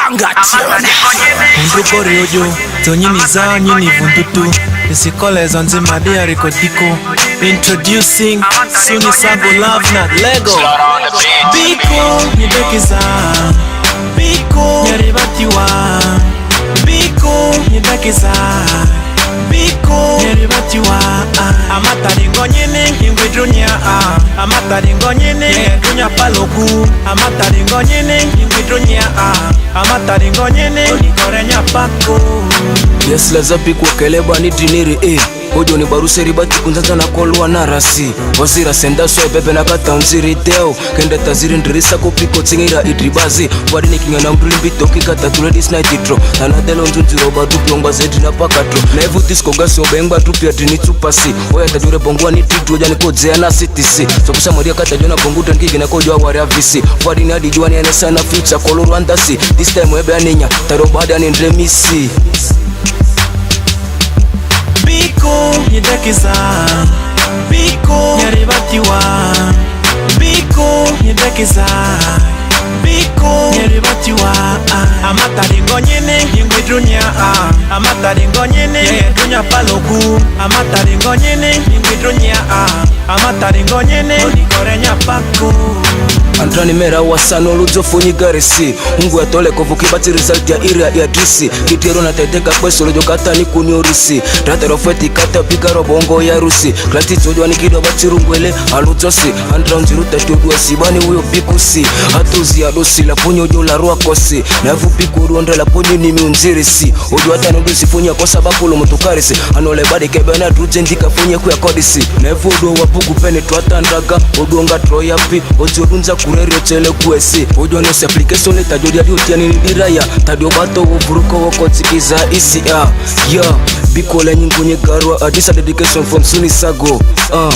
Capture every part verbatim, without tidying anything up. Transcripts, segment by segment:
Undu kore ojo, to nyini za nyini vundutu. Isi kole zonzi madi ariko diko. Introducing Suni Sago Love na Lego. Biko, nyidekiza. Biko, nyaribatiwa. Biko, nyidekiza. Biko, nyaribatiwa. Amataringo nyini, ingwidunya. Amataringo nyini, dunya paloku. Amataringo nyini, ingwidunya. Amataringo nyini, onikore nyapako. Yes, laza biko keleba ni diniri, eh. Ojo ni baruseri bati kunzanza na kolwa na rasi. Ozira senda so ebebe na kata nziri deo. Kenda taziri ndirisa kopiko tsingira idribazi. Wadi ni kinga na mbrili mbito kika tatu ladies night itro. Tana delo nzunzi roba duplo ngba zedi na pakatro. Na evu disco gasi obengba tupi ya dini tupasi. Oya tajure bongwa ni titu oja ni kodzea na C T C. So kusa moria kata jona bongu tenki gina kojo awari avisi. Wadi ni adi juani ene sana future kolo Rwanda si. This time webe aninya. Taroba hadi ani ndremisi. Biko, nyidekiza. Biko, nyaribatiwa. Biko, nyidekiza. Biko, nyaribatiwa. Amataringo nyini, ingwidunya. Amataringo nyini, dunya paloku. Amataringo nyini, ingwidunya. Amataringo nyini, onikore nyapako. Andrani mera wasano ludzo funyi garisi. Ungu ya tole kovu kibati result ya area ya disi. Kitero na tete ka kweso lojo kata ni kuni orisi. Rata rofeti kata pika robongo ya rusi. Klati tsojo ni kido bati rungwele alutsosi. Andra nziru tatu dua sibani uyo bikusi. Atuzi ya dosi la punyo jo la rua kosi. Na vu biko ruonda la punyo ni miunzirisi. Ojo hata no dusi funya kosa bakulo mutukarisi. Anole badi kebe na druje ndika funye kuya kodisi. Na vu do wa buku pene twata ndraga. Odo nga troya pi. Ojo dunza kureri otele kuesi. Ojo no se application le tajo dia dio tiani ni diraya. Tadio bato wo vuruko wo kotsikiza isi a. Yeah. Biko la nyingunye garwa. A this a dedication from Suni Sago. Uh.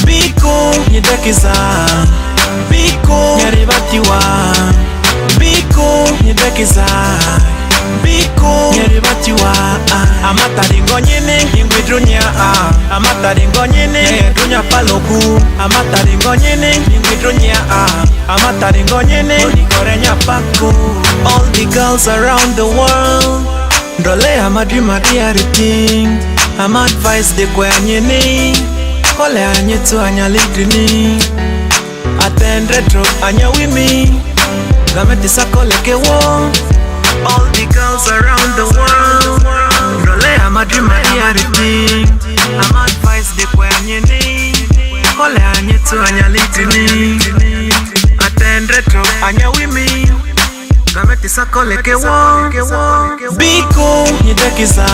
Biko, nyidekiza. Biko, nyaribatiwa. Biko, nyidekiza. Biko, nyaribatiwa. Amataringo nyini, ingwidunya. Amataringo nyini, dunya paloku. Amataringo nyini, ingwidunya. Amataringo nyini, onikore nyapako. All the girls around the world. Ndole ama dream a dear thing. Ama advice de kwe anyini. Kole anyetu anyalidini. Atendre tro anyawimi. Gameti sakole ke wo. All the girls around the world. Ndole ama dream a dear thing. Ama advice de kwe anyini. Kole anyetu anyalidini. Atendre tro anyawimi. Gameti sakole ke wo. Biko, nyidekiza.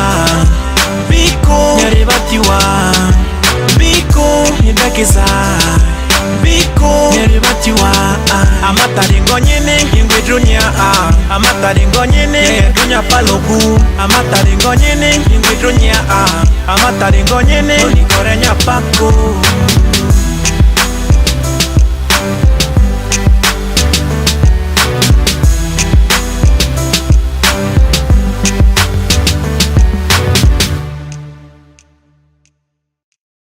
Biko, nyaribatiwa. Biko, nyidekiza. Biko, nyaribatiwa. Amataringo nyini, ingwidunya. Amataringo nyini, dunya paloku. Amataringo nyini, ingwidunya. Amataringo nyini, onikore nyapako.